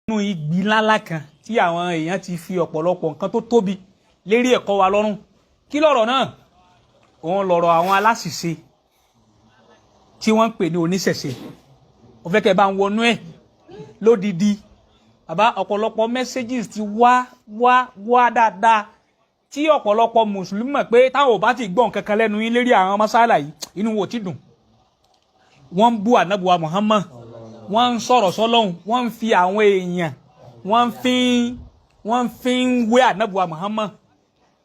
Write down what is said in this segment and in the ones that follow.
Nínú igi ńláńlá kan tí àwọn èèyàn ti fi ọ̀pọ̀lọpọ̀ nǹkan tó tóbi lérí ẹ̀kọ́ wa lọ́rùn. Kí lọ̀rọ̀ náà? Òun lọ̀rọ̀ àwọn aláṣìṣe tí wọ́n ń pè ní oníṣẹ̀ṣe. Mo fẹ́ kẹ́ ẹ bá ń wọnú ẹ̀ lódidi. Bàbá, ọ̀pọ̀lọpọ̀ messages ti wá wá wá dáadáa tí ọ̀pọ̀lọpọ̀ mùsùlùmí mọ̀ pé táwọn ò bá ti gbọ́ nǹkan kan lẹ́nu yín lérí àwọn masala yìí, inú wo ti dùn. Wọ́n ń bú ànábùwà Muhammad, wọ́n ń sọ̀rọ̀ sọ́lọ́hún, wọ́n ń fi àwọn èèyàn, wọ́n fi ń wé ànábùwà Muhammad.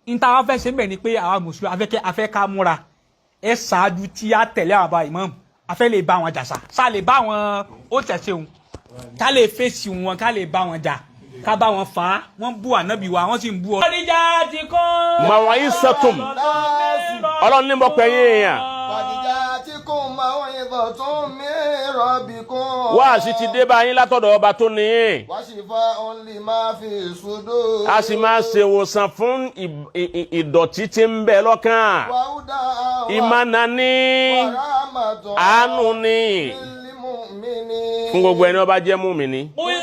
N ta wá fẹ́ ṣe ń bẹ̀ ni pé àwa mùsùlùmí afẹ́kẹ́ afẹ́ ká múra ẹ ṣáájú tí a tẹ̀lé àwọn àbá imam, afẹ́ lè bá wọn jà sá sá lè bá wọn ó tẹ̀sẹ̀ òun, ká lè fèsì wọn, ká lè bá wọn jà, ká bá wọn fà á. Wọ́n bú ànábì wa, wọ́n sì ń bú ọ. Ọ̀rìjà ti kún. Màwọn yìí sẹ́tùm, Ọlọ́run ní mo pè yín èèyàn. Kàdìjà tí kò máa ń yìnbọn tún mí rọ̀bì kún. Wáàsí ti dé bá yín látọ̀dọ̀ ọba tó ní yín. Wá sì fa ònlì máa fi sùdó. A sì máa ṣèwòsàn fún ìdọ̀tí tí ń bẹ lọ́kàn. Wàhúdà Ìmọ̀nà ní, àánú ní fún gbogbo ẹni ó bá jẹ́ mùmínì. Qul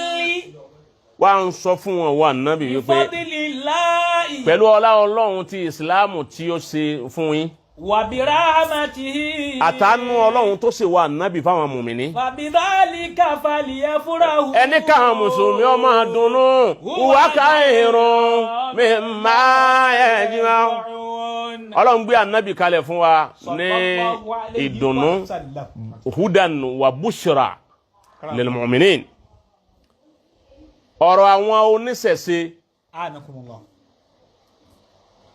Wá ń sọ fún wọn, wà nábì, wípé bifadlillahi pẹ̀lú ọlá Ọlọ́run ti Ìsìláàmù tí ó ṣe fún yín, wa birahmatihi, àtànú Ọlọ́run tó ṣe wà nábì fáwọn mùmínì, fabidhalika falyafrahu. Ẹni káwọn mùsùlùmí ọmọ dùnnú, wà ká irun mímá ẹ̀jìmá. Ọlọ́run gbé ànábì kalẹ̀ fún wa ní ìdùnnú, hudan wa bushra lil mu'minin. Ọ̀rọ̀ àwọn oníṣẹ̀ṣe Anakumullah.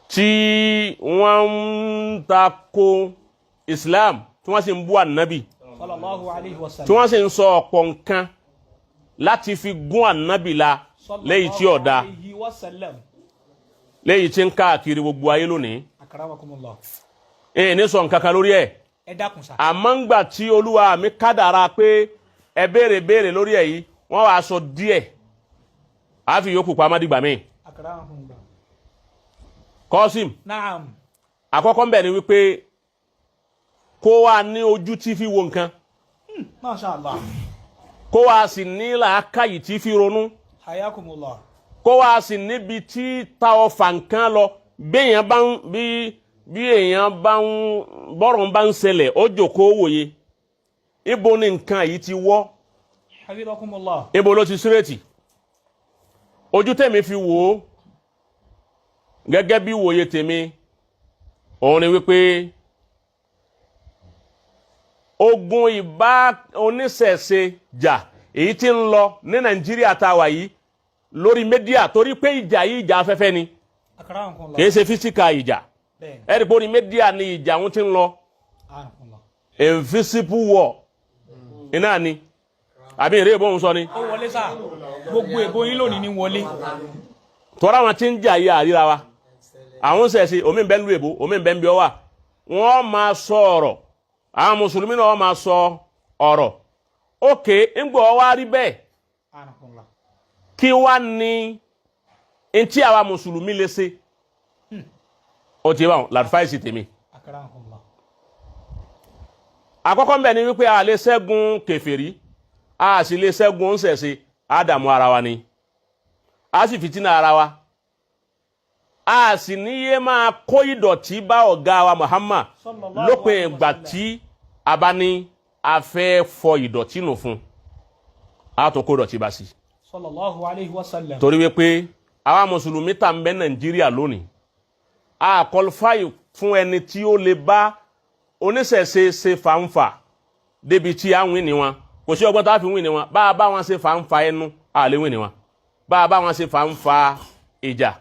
tí wọ́n ń tako Islam, tí wọ́n sì ń bú ànábì, Sallallahu alayhi wa sallam. tí wọ́n sì ń sọ ọ̀pọ̀ nǹkan láti fi gún ànábì la léyìí tí ò da, Sallallahu alayhi wa sallam. léyìí tí ń káàkiri gbogbo ayé lónìí. Akramakumullah. Ẹ̀ ní sọ nǹkan kan lórí ẹ̀. Ẹ dákun sá. Àmọ́ ń gbà tí Olúwa mi kádàrá pé ẹ béèrè béèrè lórí ẹ̀ yìí, wọ́n wàá sọ díẹ̀, àá fi yòókù pamọ́ dìgbà míì. Akramakumullah. Kọ́sìm. Naam. Àkọ́kọ́ ń bẹ̀ ni wípé kó wá ní ojú tí fi wo nǹkan, Masha Allah. kó wá sì ní làákàyè tí fi ronú, Hayakumullah. kó wá sì níbi tí ta ọfà nǹkan lọ. Béèyàn bá ń bí èèyàn bá ń bọ́rọ̀ bá ń ṣẹlẹ̀, ó jòkó wòye ibo ni nǹkan yìí ti wọ́, Hafizakumullah. ibo ló ti sírètì. Ojú tèmi fi wò ó gẹ́gẹ́ bí wòye tèmi, òun ni wípé ogun ìbá oníṣẹ̀ṣe jà èyí tí ń lọ ní Nàìjíríà tá a wà yìí lórí media, torí pé ìjà yìí, ìjà afẹ́fẹ́ ni, Akramakumullah. kìí ṣe physical ìjà. Bẹ́ẹ̀ni. Ẹ̀rí pé orí media ni ìjà ń ti ń lọ. Akramakumullah. Invisible war iná ni, àbí èrè ìbọn sọ ni. Ó wọlé sá, gbogbo èbó yín lónìí ní wọlé. Tọ́ra wọn ti ń jà yìí, àríra wa àwọn sẹ̀sì omi ń bẹ́ ń lu èbó, omi ń bẹ́ ń bí ọ wà, wọ́n máa sọ ọ̀rọ̀, àwọn mùsùlùmí náà wọ́n máa sọ ọ̀rọ̀. Ókè, ńgbọ́ wá rí bẹ́ẹ̀, Akramakumullah. kí wá ní ntí àwa mùsùlùmí lè ṣe? Ó ti bá wọn l'advice tèmi. Akramakumullah. Àkọ́kọ́ ń bẹ̀ ni wípé a lè ṣẹ́gun kèfèrí, a sì lè ṣẹ́gun oníṣẹ̀ṣe. A dààmú ara wa ni, a sì fìtínà ara wa, a sì níyé máa kó ìdọ̀tí bá ọ̀gá wa Muhammad. Sallallahu Lópin alaihi ìgbà wasallam. tí a bá ní a fẹ́ fọ ìdọ̀tí nù fún, a tó kó ìdọ̀tí bá sí. Sallallahu alayhi wa sallam. Torí wípé àwa mùsùlùmí tá ń bẹ Nàìjíríà lónìí, a qualify fún ẹni tí ó lè bá oníṣẹ̀ṣe ṣe fàǹfà débi tí a ń win ní wọn. Kò sí ọgbọ́n tá a fi win ní wọn. Bá a bá wọn ṣe fàǹfà ẹnu, a lè win ní wọn. Bá a bá wọn ṣe fàǹfà ìjà,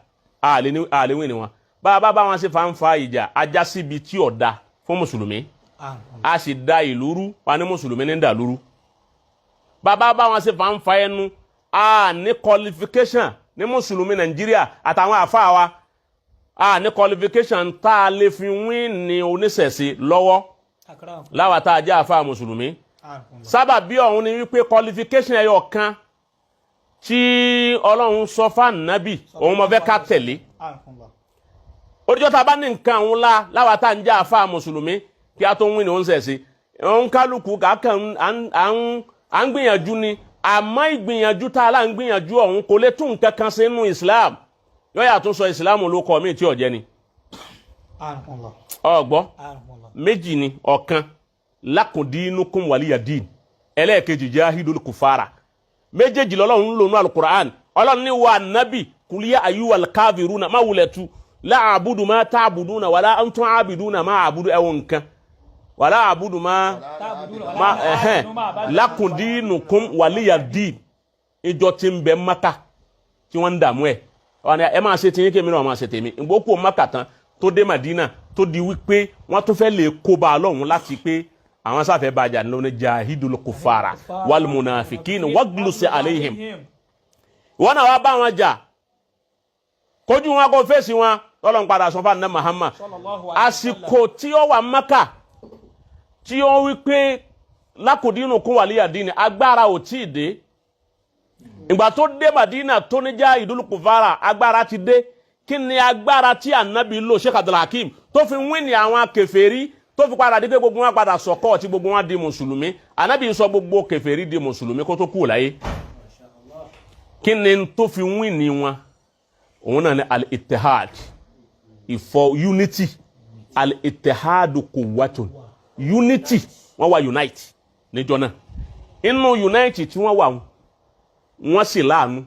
a lè win ní wọn. Bá a bá bá wọn ṣe fàǹfà ìjà, ajá síbi tí ò da fún mùsùlùmí, a sì da ìlú rú wa ní mùsùlùmí ní dàlúrú. Bàbá bá wọn ṣe fàǹfà ẹnu, a ní qualification ní mùsùlùmí Nàìjíríà àtàwọn àfáà wa, a ní qualification tá a lè fi win ní oníṣẹ̀ṣe lọ́wọ́ láwa tá a jẹ́ àfáà mùsùlùmí. Sábà bí ọ̀hún ni wípé qualification ẹyọ kan tí Ọlọ́run sọ fáànàbì, òun mo fẹ́ ká tẹ̀lé. Oníjọ́ tá a bá ní nǹkan òun la láwa tá a ń jẹ́ àfáà mùsùlùmí kí a tó win ní oníṣẹ̀ṣe, òun kálukú kàákàn à ń gbìyànjú ni. Àmọ́ ìgbìyànjú tá a lá ń gbìyànjú ọ̀hún kò lè tún nǹkan kan ṣe nínú Islam. Yọ́yà tún sọ Islam ló kọ́ mí tí ọ̀jẹ́ ni. Ọ̀gbọ́ méjì ni, ọ̀kan lakundinukum waliyadin, ẹlẹ́ẹ̀kejì jahidul kufara. Méjèèjì lọ́lọ́run ń lò ní alukur'an. Ọlọ́run ní wa nabi kuliya ayuwal kafiruna má wulẹ̀ tu la abudu ma ta'buduna wala antum abiduna ma abudu. Ẹ̀wọ̀n nǹkan wala abudu ma ma ẹ̀hẹ́n lakundinukum waliyadin. Ìjọ tí ń bẹ Maka tí wọ́n ń dààmú ẹ̀ wọ́n ní ẹ máa ṣe tiyín kémi náà máa ṣe tèmi. Ìgbókò Maka tán tó dé Madina tó di wípé wọ́n tún fẹ́ lè kóbá a lọ́hùn láti pé àwọn sáfẹ́ bàjá ní lóní jahidul kufara wal munafikin waglusi aleihim. Wọ́n náà wá bá wọn jà kojú wọn kó fèsì wọn lọ́lọ́run padà sọ fún àná Muhammad. Àsìkò tí ó wà Maka tí ó wí pé lákòdínù kún wàlíyàdínì agbára ò tí ì dé. Ìgbà tó dé Madina tó ní jahidul kufara agbára ti dé. Kí ni agbára tí ànábì lò, Sheikh Abdulhakeem, tó fi wíìnì àwọn kèfèrí, tó fi padà di pé gbogbo wọn padà sọkọ tí gbogbo wọn di mùsùlùmí? Ànábì sọ gbogbo kèfèrí di mùsùlùmí kó tó kú láyé. Kí ni tó fi wíìnì wọn? Òun náà ni al-ittihad, ìfọ unity. Al-ittihadu quwwatun, unity. Wọ́n wà unite níjọ́ náà. Inú unite tí wọ́n wà, wọ́n sì láàánú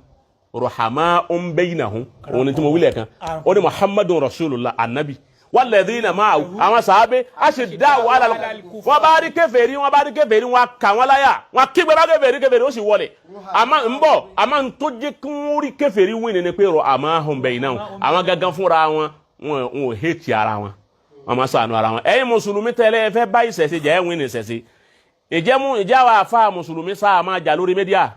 ruhama ń bainahum. Òun ni tí mo wílẹ̀ kan ó ní Muhammadun rasulullah anabi walladhina ma'ahu, àwọn sàábé a sì dá wàhálà lọ. Wọ́n bá rí kèfèrí, wọ́n bá rí kèfèrí, wọ́n kà wọ́n láyà, wọ́n kígbe bá kèfèrí, kèfèrí ó sì wọlé. Àmọ́ ń bọ̀, àmọ́ ń tó jẹ́ kí wọ́n rí kèfèrí wí ni pé ruhamahum bainahum, àwọn gangan fúnra wọn, wọn ò hate ara wọn, wọn máa ṣàánú ara wọn. Ẹ̀yin mùsùlùmí tẹ́lẹ̀ ẹ fẹ́ bá ìṣẹ̀ṣe jẹ́, ẹ̀wìn ìṣẹ̀ṣe ìjẹ́mú ìjẹ́ àwọn àfa mùsùlùmí sáà máa jà lórí media.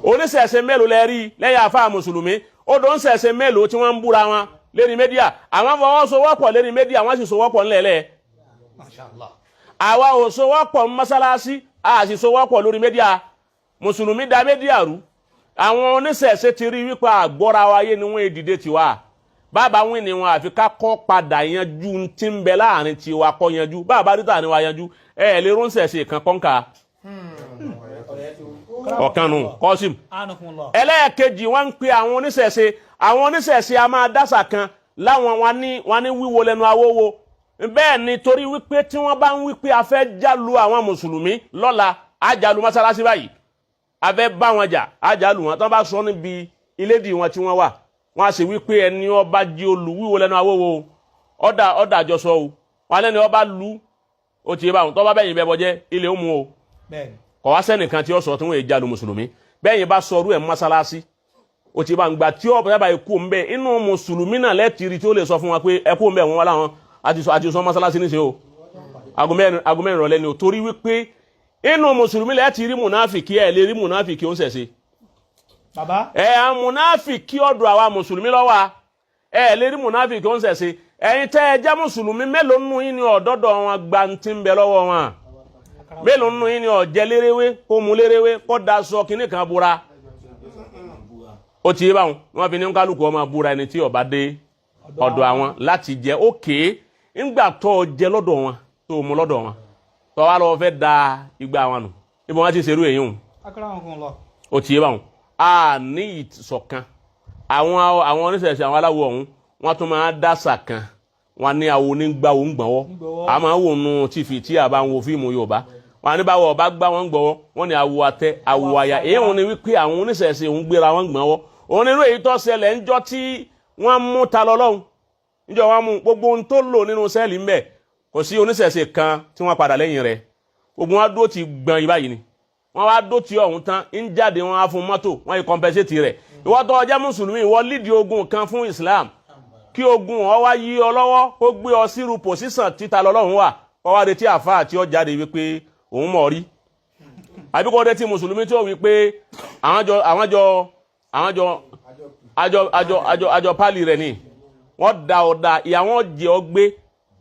Oníṣẹ̀ṣe mélòó lẹ rí lẹ́yìn àfa mùsùlùmí? Odò ń ṣẹ̀ṣe mélòó tí wọ́n ń búra wọn lérí media? Àwọn fọwọ́sowọ́pọ̀ lérí media, wọ́n sì sowọ́pọ̀ ńlẹ̀lẹ̀. Àwa ò sowọ́pọ̀ mọ́sálásí, a sì sowọ́pọ̀ lórí media. Mùsùlùmí da media rú. Àwọn oníṣẹ̀ṣe ti rí wípé àgbọ́ra wáyé ni wọ́n èdìdé tiwa. Bàbá wí ni wọn àfi ká kọ́ padà yanjú tí ń bẹ láàrin tiwa, kọ́ yanjú. Bàbá rí tà ní wa yanjú ẹ lè rúnṣẹ̀ṣe kan kọ́ńkà ọ̀kan nù kọ́sìm. Ẹlẹ́ẹ̀kejì, wọ́n ń pe àwọn oníṣẹ̀ṣe. Àwọn oníṣẹ̀ṣe a máa dásà kan láwọn wọn ní wíwo lẹ́nu awówo. Bẹ́ẹ̀ ni, torí wípé tí wọ́n bá ń wípé a fẹ́ jálu àwọn mùsùlùmí lọ́la, á jálu mọ́sálásí báyìí, a fẹ́ bá wọn jà, á jálu wọn. Tí wọ́n bá sọ níbi ilédìí wọn tí wọ́n wà, wọ́n á sì wípé ẹni ọba jí olù wíwo lẹ́nu awówo ọ̀dà ọ̀dà àjọsọ o. Wọn lẹ́ni ọba lu ó ti yé báwọn tọ́ bá bẹ́yìn bẹ́ẹ̀ bọ́jẹ́ ilé ó mu o. Kọ̀ wá sẹ́nìkan tí ó sọ tí wọ́n yé jálu mùsùlùmí. Bẹ́ẹ̀ yẹn bá sọ ọdún ẹ̀ mọ́sálásí ó ti bá ń gba tí ó bá ikú ń bẹ inú mùsùlùmí náà lẹ́tìrì tí ó lè sọ fún wa pé ẹ kú ń bẹ. Wọn wá láwọn àti sọ mọ́sálásí níṣẹ́ o, aago 4 ìrọ̀lẹ́ ni o. Torí wípé inú mùsùlùmí lẹ́tìrì mùnáfìkì, ẹ̀ lè rí mùnáfìkì ó ń ṣẹ̀ṣẹ̀. Bàbá. Ẹ̀ à mùnáfìkì ọ̀dọ̀ àwa mùsùlùmí lọ́wọ́ ẹ̀ lè rí mùnáfìkì ó ń ṣẹ̀ṣẹ̀. Ẹ̀yin tẹ́ ẹ jẹ́ mùsùlùmí, mélòó nínú yín ni ọ̀dọ́dọ̀ wọn gba ti ń bẹ lọ́wọ́ wọn? Mélòó nínú yín ni ọ̀jẹ̀ léréwé kó mu léréwé kó daṣọ kínní kan búra? Ó ti yé báwọn. Wọn fi ní kálukú ọmọ búra ẹni tí ó bá dé ọ̀dọ̀ àwọn láti jẹ ókè. Ńgbà tó o jẹ lọ́dọ̀ wọn, tó o mu lọ́dọ̀ wọn, tó wá lọ fẹ́ da igba wọn nù, ibo wọn ti ṣerú èyí hùn? Ó ti yé báwọn. A ní ìṣọ̀kan. Àwọn oníṣẹ̀ṣẹ̀, àwọn aláwo ọ̀hún, wọ́n tún máa dásà kan. Wọ́n ní àwọn onígbàwò ń gbọ̀nwọ́. A máa wò nù tìfì tí a bá ń wo fíìmù Yorùbá. Wọ́n ní báwo ọba gbá wọn gbọ̀wọ́, wọ́n ní awo atẹ awo àyà. Èyí wọn ni wípé àwọn oníṣẹ̀ṣe ń gbéra wọn gbọ̀nwọ́. Òun nínú èyí tó ṣẹlẹ̀ ńjọ́ tí wọ́n mú ta lọ́lọ́hún, níjọ́ wọ́n mú gbogbo ohun tó lò nínú sẹ́ẹ̀lì ńbẹ̀, kò sí oníṣẹ̀ṣe kan tí wọ́n padà lẹ́yìn rẹ̀. Gbogbo wọn dó ti gbọ̀n yìí báyìí ni wọ́n wá dó ti ọ̀hún tán ń jáde, wọ́n á fún mọ́tò, wọ́n yìí compensate rẹ̀. Ìwọ tó jẹ́ mùsùlùmí, ìwọ lídìí ogun kan fún Islam, kí ogun ọ wá yí ọ lọ́wọ́, kó gbé ọ sírú position títa lọ́lọ́run wà, kó wá retí àfa àti ọ jáde wípé òun mọ̀ rí, àbí kó retí mùsùlùmí tí ó wí pé àwọn jọ àwọn jọ àwọn jọ àjọ àjọ àjọ àjọ pálí rẹ̀ ni wọ́n da ọ̀dà ìyàwó jẹ ọ gbé.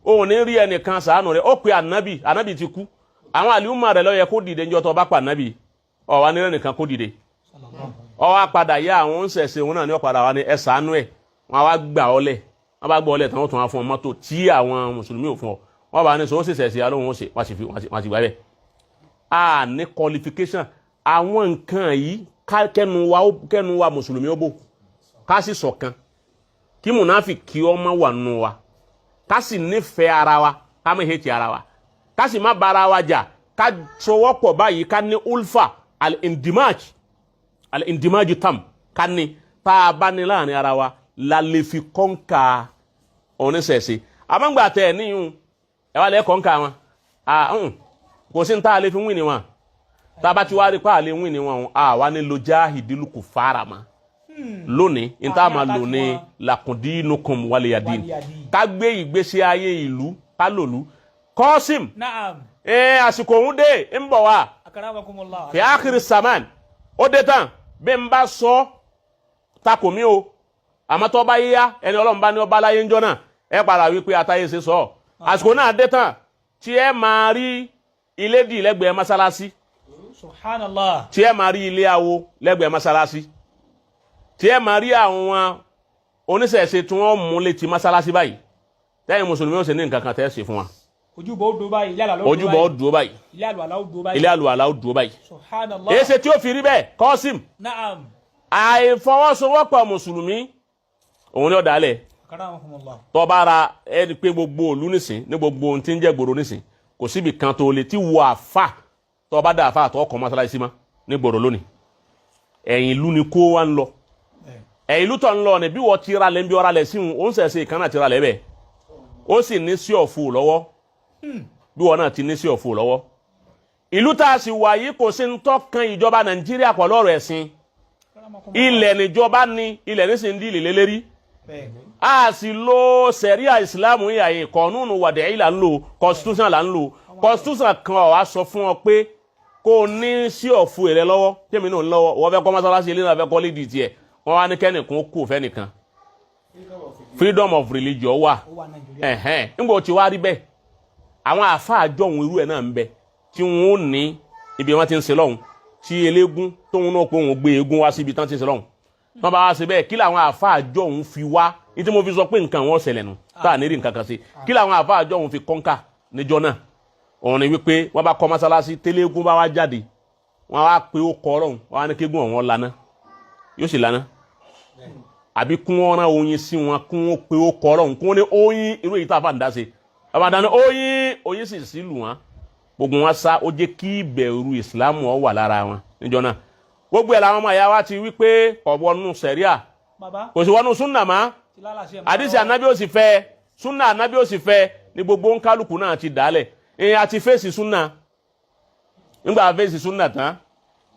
Òun ní rí ẹnìkan sàánù rẹ̀. Ó pe ànábì, ànábì ti kú. Àwọn àlùmọ̀ rẹ̀ ló yẹ kó dìde. Ńjọ́ tó bá pa ànábì, ọ̀wá ní ẹnìkan kó dìde. Ó wá padà yá àwọn ń ṣẹ̀ṣẹ̀ òun náà ní ọ̀padà wá ní ẹ ṣàánú ẹ̀. Wọ́n wá gbà ọ́ lẹ̀, wọ́n bá gbọ́ ọ lẹ̀ tán, wọ́n tún wá fún ọ mọ́tò tí àwọn mùsùlùmí ò fún ọ. Wọ́n bá ní sọ ó sì ṣẹ̀ṣẹ̀ alóhùn ó sì wọ́n sì fi wọ́n sì gbà bẹ́ẹ̀. A ní qualification àwọn nǹkan yìí. Kẹnu wa mùsùlùmí ó bò, ká sì ṣọ̀kan, kí mùnáfìkí ọmọ wà nù wa, ká sì nífẹ̀ẹ́ ara wa, ká má hate ara wa, ká sì má bára wa jà, ká sowọ́pọ̀ báyìí, ká ní ulfa al-indimaj, al-indimaj tam, ká ní tá a bá ní láàrin ara wa la lè fi kọ́ńkà oníṣẹ̀ṣe. Àmọ́ngbà tẹ̀ níyùn ẹ wá lẹ́ kọ́ńkà wọn, kò sí ní tá a lè fi win wọn. Tá a bá ti wá rí pa a lè win wọn, a wá ní lo jahidil kufara ma lónìí, ní tá a máa lò ní lakundinukum waliyadin. Waliyadin. Ká gbé ìgbésí ayé ìlú, ká lòlú kọ́sìm. Naam. Ẹ àsìkò òun dé ń bọ̀ wá. Akaramakumullah. Fi ákìrì saman ó dé tán. Bí n bá sọ takò mí o, àmọ́ tó bá yíyá, ẹni ọlọ́run bá ní ọba láyé ńjọ́ náà, ẹ padà wí pé àtàyè ṣe sọ. Àsìkò náà dé tán tí ẹ máa rí ilé dì lẹ́gbẹ̀ẹ́ mọ́sálásí, Subhanallah. tí ẹ máa rí ilé awo lẹ́gbẹ̀ẹ́ mọ́sálásí, tí ẹ máa rí àwọn oníṣẹ̀ṣe tí wọ́n mú létí mọ́sálásí báyìí, tẹ́yìn mùsùlùmí ó sì ní nǹkan kan tẹ́ ẹ ṣe fún wa. Ojúbọ ó dúró báyìí, ilé àlùwàlá ó dúró Ojúbọ ó báyìí. dúró báyìí. Ilé àlùwàlá ó dúró báyìí. Ilé àlùwàlá ó dúró báyìí. Subhanallah. Èyí ṣe tí ó fi rí bẹ́ẹ̀, kọ́sìm? Naam. Àìfọwọ́sowọ́pọ̀ mùsùlùmí òun ni ó dálẹ̀. Akaramakumullah. Tó bá ra ẹni pé gbogbo òlu nísìn ní gbogbo ohun tí ń jẹ́ gbòòrò nísìn, kò síbi kan tó lè tí wọ àfà tó bá dá àfà àtọ́ ọkọ̀ mọ́sálásí mọ́ ní gbòòrò lónìí. Ẹ̀yìn ìlú ni kó wá ń lọ. Ẹ̀yìn ìlú tó ń lọ ni bí wọ́n ti ra lẹ̀ ń bí ọ̀ra lẹ̀ sí òun, ó ń sẹ̀sẹ̀ ìkànnà ti ra lẹ̀ bẹ́ẹ̀, ó sì ní sí ọ̀fù lọ́wọ́, bí wọ́n náà ti ní sí ọ̀fù lọ́wọ́. Ìlú tá a sì wà yìí, kò sí ń tọ́kan ìjọba Nàìjíríà pẹ̀lú ọ̀rọ̀ ẹ̀sìn. Ilẹ̀ níjọba ní ilẹ̀ nísìnyí ń dìlì lélẹ́rí. A sì lo sẹ̀ríà ìsìlámù yàyè kọ̀ọ̀nùnù wàdẹ̀ là ń lò, constitution là ń lò. Constitution kan ọ̀ wá sọ fún ọ pé kó o ní sí ọ̀fù rẹ lọ́wọ́, tèmi náà ń lọ́wọ́. Wọ́n fẹ́ kọ́ mọ́sálásí, ilé náà fẹ́ kọ́ lédi tiẹ̀, wọ́n wá ní kẹ́nìkan kú fẹ́nìkan. Freedom of religion wà. Ó wà Nàìjíríà. Ẹ̀hẹ́n, nígbà tí wàá rí bẹ́ẹ̀, àwọn àáfàá jọ̀hún irú ẹ̀ náà ń bẹ tí wọ́n ó ní ibi wọn ti ń ṣe lọ́hùn, tí eléégún tóun náà pé òun gbé eégún wá síbi tán ti ń ṣe lọ́hùn. Tán bá wá ṣe bẹ́ẹ̀, kí làwọn àáfàá jọ̀hún fi wá ní tí mo fi sọ pé nǹkan wọn ṣẹlẹ̀ nù tá à ní rí nǹkan kan ṣe? Kí làwọn àáfàá jọ̀hún fi kọ́ńkà níjọ́ náà? Òun ni wípé wọ́n bá kọ́ mọ́sálásí, tẹ́lẹ́gún bá wá jáde, wọ́n wá pé ó kọ́ ọlọ́run, wọ́n á ní kéégún ọ̀wọ́n lana, yóò sì lana, àbí kún wọn rán oyin sí wọn, kún wọn pé ó kọ́ ọlọ́run, kún wọn ní oyin irú èyí tá a fà ń dá sí àbàdàn oyin, oyin sì sí lù wọn, gbogbo wọn sá. Ó jẹ́ kí ìbẹ̀rù ìsìlámù ọ wà lára wọn níjọ́ náà. Gbogbo ẹ̀ làwọn ọmọ ìyá wa ti wí pé kò wọnú sẹ̀ríà, Bàbá kò sí wọnú súnà mọ́. ti lálàsí ẹ̀. Àdìsí ànábì ó sì fẹ́, súnà ànábì ó sì fẹ́ ní gbogbo nkálukú náà ti dálẹ̀. Ìyẹn àti fèsì súnà. Nígbà fèsì súnà tán,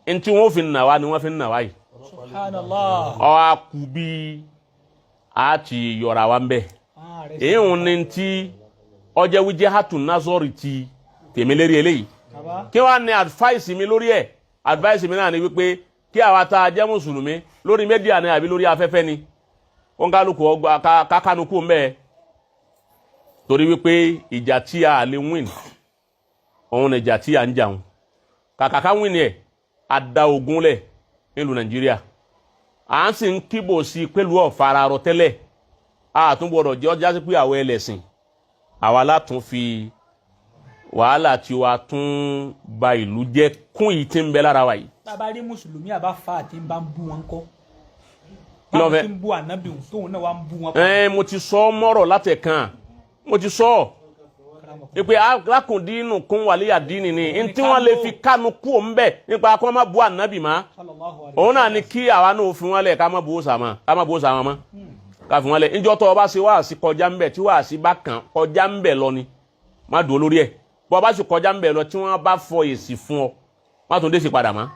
ntí wọn fi nà wá ni wọn fi nà wá yìí. Subhanallah. Ọ á kú bí a ti yọra wa ń bẹ. Èyí ń ní ti ọjọ́ wíjẹ́ hàtún násọ̀rì ti tèmi lérí eléyìí. Bàbá. Kí wàá ní advice mi lórí ẹ̀? Advice mi náà ni wípé kí àwa tá a jẹ́ mùsùlùmí lórí media ni àbí lórí afẹ́fẹ́ ni, kóńkálukú ọgbà kákánukú mbẹ́, torí wípé ìjà tí a lè win, òun ni ìjà tí a ń jà. Òun kàkà ká win ẹ̀, a da ogun lẹ̀ nílùú Nàìjíríà, à ń sì ń kíbò sí i pẹ̀lú ọ̀fararọ tẹ́lẹ̀. A tún gbọ́dọ̀ jẹ́ ọjà sí pé àwọn ẹlẹ́sìn àwa látún fi wàhálà tiwa tún ba ìlú jẹ́ kún yìí tí ń bẹ lára wa yìí. Bàbá rí mùsùlùmí àbá fa àti ń bá ń bú wọn kọ́? Kí ló Báwo fẹ́? ti ń bú ànábì òun tóun náà wá ń bú wọn? Ẹ mo ti sọ ọ́ mọ́rọ̀ látẹ̀kàn, mo ti sọ ọ́ pé alákùndínù kún wàlíyà dínì ni ntí wọ́n lè fi kánu kú òun bẹ̀ nípa kí wọ́n má bú ànábì má. Sallallahu alaihi. Òun náà ni kí àwa náà fi wọ́n lẹ̀, ká má bú òòsà mọ́, ká má bú òòsà wọn mọ́, ká fi wọ́n lẹ̀. Níjọ́ tó o bá ṣe wáàsí kọjá ńbẹ̀, tí wáàsí bá kàn kọjá ńbẹ̀ lọ ni, má dùn lórí ẹ̀. Bọ́ ọ bá sì kọjá ńbẹ̀ lọ, tí wọ́n bá fọ èsì fún ọ, má tún dé sí padà mọ́.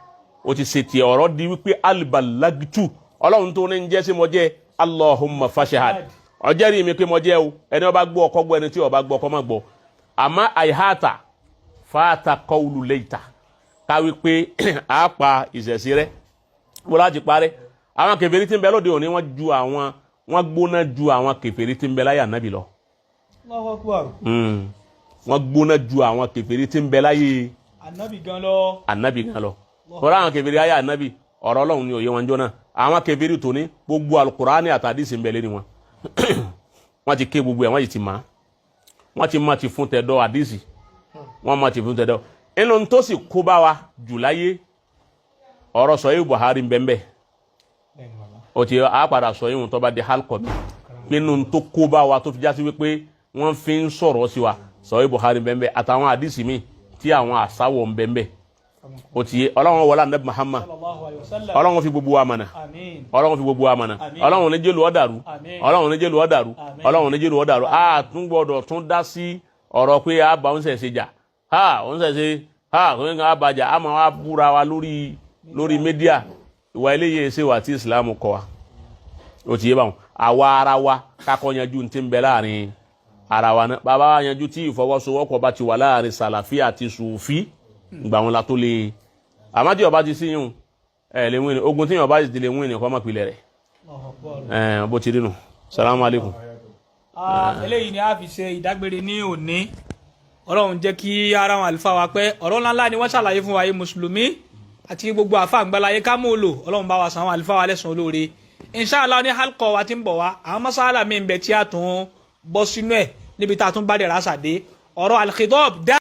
O ti ṣe tiẹ̀. Ọ̀rọ̀ di wípé alibalagitu ọlọ́run tó ní ń jẹ́ sí mo jẹ́, Allahumma fashahad, ọjẹ́rìí mi pé mo jẹ́ o. Ẹni ó bá gbọ́ ọkọ gbọ́, ẹni tí ó bá gbọ́ ọkọ má gbọ́. Àmọ́ àìháàtà fàáta kọ́wùlù lẹ́yìntà káwí pé a pa ìṣẹ̀sí rẹ wọ́n láti parẹ́. Àwọn kèfèrí tí ń bẹ lóde òní, wọ́n ju àwọn, wọ́n gbóná ju àwọn kèfèrí tí ń bẹ láyé ànábì lọ. Allahu akbar. Wọ́n gbóná ju àwọn kèfèrí tí ń bẹ láyé ànábì gan lọ. Ànábì gan lọ. Tọ́lá àwọn kèfèrí ayé ànábì, ọ̀rọ̀ Ọlọ́run ni òye wọn jọ náà. Àwọn kèfèrí tòní, gbogbo alukurani àtàdísì ń bẹ lẹ́ni wọn. Wọ́n ti ké gbogbo ẹ̀, wọ́n sì ti mọ̀, wọ́n ti mọ̀ ti fún tẹ̀dọ̀ àdísì, wọ́n mọ̀ ti fún tẹ̀dọ̀. Inú tó sì kó bá wa jù láyé, ọ̀rọ̀ sọ yìí Buhari ń bẹ́ẹ̀ bẹ́ẹ̀. O ti a padà sọ yìí tó bá di halkọ mi, nínú tó kó bá wa tó fi jásí wípé wọ́n fi ń sọ̀rọ̀ sí wa, sọ yìí Buhari ń bẹ́ẹ̀ bẹ́ẹ̀, àtàwọn àdìsí mi tí àwọn àsáwọ̀ ń bẹ́ẹ̀ bẹ́ẹ̀. O ti yé. Ọlọ́run wọlé anabi Muhammad. Sallallahu alayhi wa sallam. Ọlọ́run fi gbogbo wa mọ̀nà. Àmín. Ọlọ́run fi gbogbo wa mọ̀nà. Àmín. Ọlọ́run ní jẹ́lu ọ̀dàrú. Àmín. Ọlọ́run ní jẹ́lu ọ̀dàrú. Àmín. Ọlọ́run ní jẹ́lu ọ̀dàrú. A tún gbọ́dọ̀ tún dá sí ọ̀rọ̀ pé a bá oúnjẹ ṣe jà, ha oúnjẹ ṣe ha oúnjẹ kan bàjá, a máa wá búra wa lórí mídíà. Ìwà eléyìí ṣe wà tí Islam kọ́ wa. O ti yé báwọn. Àwa ara wa kakọ́ yanjú ti ń bẹ láàrin ara wa náà. Bàbá wa yanjú tí ìfọwọ́sowọ́pọ̀ bá ti wà láàrin Sàlàfí àti Sùfí, gbà wọn la tó lè. Àmọ́ tí ọba ti sí yún ẹ lè wí ni ogun, tí ọba ti lè wí ni kọ́ mọ̀ pilẹ̀ rẹ̀. Allahu Akbar. Ẹ bó ti rí nu. Salamu aleykum. Ah, eléyìí ni a fi ṣe ìdágbére ní òní. Ọlọ́run jẹ́ kí ara wọn àlùfáà wa pẹ́. Ọ̀rọ̀ ńláńlá ni wọ́n ṣàlàyé fún wa yìí. Mùsùlùmí àti gbogbo àfa àgbàláyé, ká mú un lò. Ọlọ́run bá wa san àwọn àlùfáà wa lẹ́sùn olóore. Inṣàlá, ní halkọ wa ti ń bọ̀ wá, àwọn mọ́sálà mi ń bẹ tí a tún bọ́ sínú ẹ̀ níbi tá a tún bá dẹ̀ rásà dé ọ̀rọ̀ alkhidab dá.